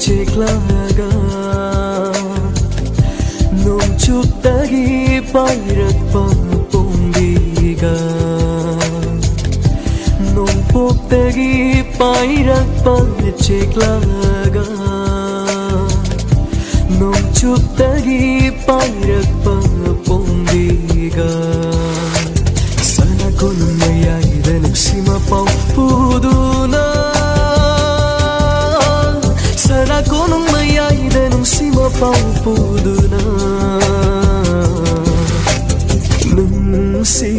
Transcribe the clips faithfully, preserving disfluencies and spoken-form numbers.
ꯆꯦꯛꯂꯒ ꯅꯣꯡꯆꯨꯞꯇꯒꯤ ꯄꯥꯏꯔꯛꯄ ꯄꯣꯝꯕꯤꯒ ꯅꯣꯡꯄꯣꯛꯇꯒꯤ ꯄꯥꯏꯔꯛꯄ ꯆꯦꯛꯂꯒ ꯅꯣꯡꯆꯨꯞꯇꯒꯤ ꯄꯥꯏꯔꯛꯄ ꯄꯣꯝꯕꯤꯒ ꯁꯅꯥ ꯀꯣꯅꯨꯡ ꯃꯌꯥꯏꯗ ꯅꯨꯡꯁꯤ ꯃꯄꯥꯎ ꯄꯨꯗꯨꯅ ꯁꯅꯥ ꯀꯣꯅꯨꯡ ꯃꯌꯥꯏꯗ ꯅꯨꯡꯁꯤ ꯃꯄꯥꯎ ꯄꯨꯗꯨꯅ ꯅꯨꯡꯁꯤ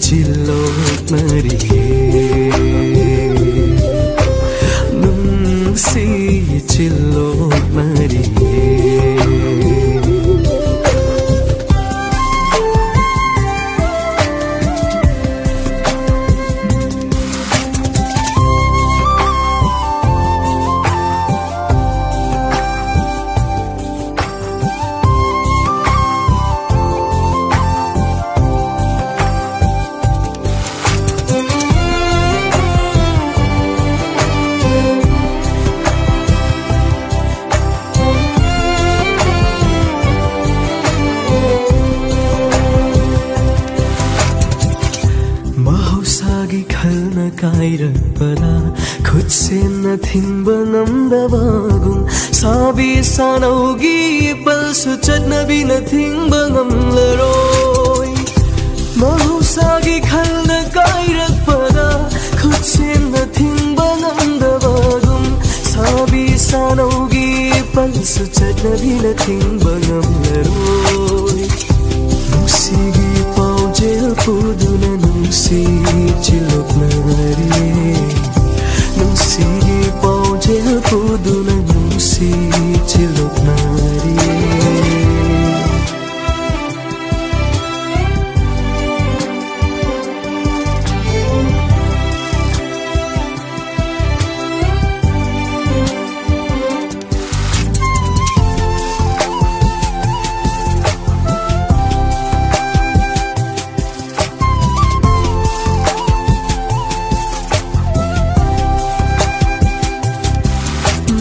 ꯆꯤꯜꯂꯣꯛꯅꯔꯤꯌꯦ ꯅꯨꯡꯁꯤ ꯆꯤꯜꯂꯣꯛꯅꯔꯤꯌꯦ ꯃꯍꯧꯁꯥꯒꯤ ꯈꯜꯅ ꯀꯥꯏꯔꯛꯄꯗ ꯈꯨꯠꯁꯦꯝꯅ ꯊꯤꯡꯕ ꯉꯝꯗꯕꯒꯨꯝ ꯁꯥꯕꯤ ꯁꯥꯅꯧꯒꯤ ꯏꯄꯜꯁꯨ ꯆꯠꯅꯕꯤꯅ ꯊꯤꯡꯕ ꯉꯝꯂꯔꯣꯏ ꯃꯍꯧꯁꯥꯒꯤ ꯈꯜꯅ ꯀꯥꯏꯔꯛꯄꯗ ꯈꯨꯠꯁꯦꯝꯅ ꯊꯤꯡꯕ ꯉꯝꯗꯕꯒꯨꯝ ꯁꯥꯕꯤ ꯁꯥꯅꯧꯒꯤ ꯏꯄꯜꯁꯨ ꯆꯠꯅꯕꯤꯅ ꯊꯤꯡꯕ ꯉꯝꯂꯔꯣꯏ ꯅꯨꯡꯁꯤꯒꯤ ꯄꯥꯎꯖꯦꯜ ꯄꯨꯗꯨꯅ ꯅꯨꯡꯁꯤ ꯆꯤꯜꯂꯣꯛꯅꯔꯤꯌꯦ ꯅꯨꯡꯁꯤꯒꯤ ꯄꯥꯎꯖꯦꯜ ꯄꯨꯗꯨꯅ ꯅꯨꯡꯁꯤ ꯆꯤꯜꯂꯣꯛꯅꯔꯤꯌꯦ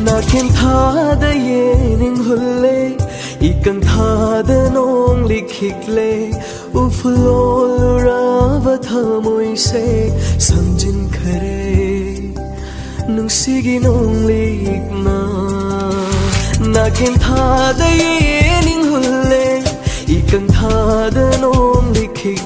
ꯅꯥꯀꯦꯟ ꯊꯥꯗ ꯌꯦꯅꯤꯡꯍꯨꯜꯂꯦ, ꯏꯀꯪ ꯊꯥꯗ ꯅꯣꯡ ꯂꯤꯛꯈꯤꯛꯂꯦ, ꯎꯐꯨꯜꯂꯣꯜꯂꯨꯔꯕ ꯊꯃꯣꯏꯁꯦ ꯁꯝꯖꯤꯟꯈꯔꯦ ꯅꯨꯡꯁꯤꯒꯤ ꯅꯣꯡꯂꯤꯛꯅ꯫ ꯅꯥꯀꯦꯟ ꯊꯥꯗ ꯌꯦꯅꯤꯡꯍꯨꯜꯂꯦ, ꯏꯀꯪ ꯊꯥꯗ ꯅꯣꯡ ꯂꯤꯛꯈꯤꯛ